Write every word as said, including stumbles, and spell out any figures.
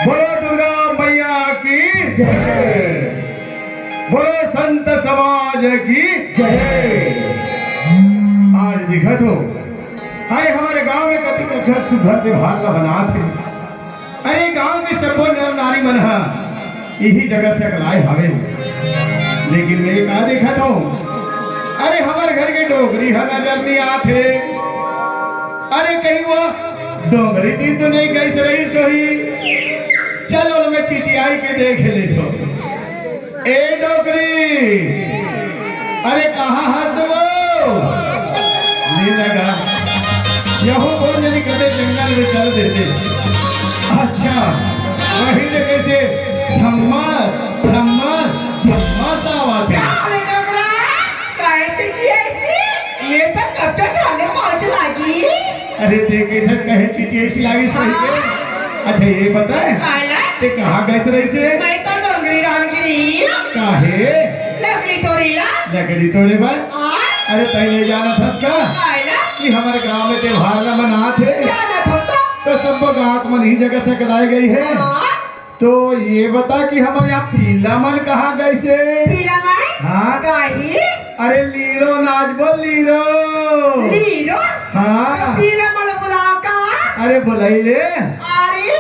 बोलो दुर्गा मैया की जय। बोलो संत समाज की जय। आज दिखत हो, अरे हमर गांव में कति सुघर सुघर त्योहार ला मनात हे। अरे गांव के सबो नर नारी मन ह इही जगह से अगलाए हवे, लेकिन मैं का देखत हूँ, अरे हमर घर के डोकरी ह नजर नहीं आत हे। अरे कहीं वो डोकरी दिन तो नहीं गई रही सोही। चलो मैं चिचियाई के देख लेथों। ए डोकरी, अरे कहाँ हस वो? ले लगा, यहू बोल जनी कदे जंगल में चल देते। अच्छा, वही जगह से धम्मा धम्मा धम्मा सा आवाज है। काले डोकरा, काहे चिचियाइस? ये तो कब तक खाने पहुंच लागी? अरे ते कैसे कहे चिचियाइस लागी सही के? हाँ। अच्छा ये बताए, काला? ते कहाँ गइस रहिसे? मैं तो डोंगरी रामगिरी। काहे? लकड़ी तोड़े ला। लकड़ी तोड़े बर? हाँ। अरे तैं ले जानत हस का? काला? कि हमर गांव में त्योहार ला मनात हे। जानत हो तो? तो सब गांव मन ही जगह से अगलाए गई है। हाँ। तो ये बता कि हमर यहाँ पीला मन कहाँ गइसे? पीला मन? हाँ। काहे? अरे लीरो नाच बोल लीरो। लीरो? हाँ। तो पीला मन बुलाओ का? अरे बुलाई ले। अरे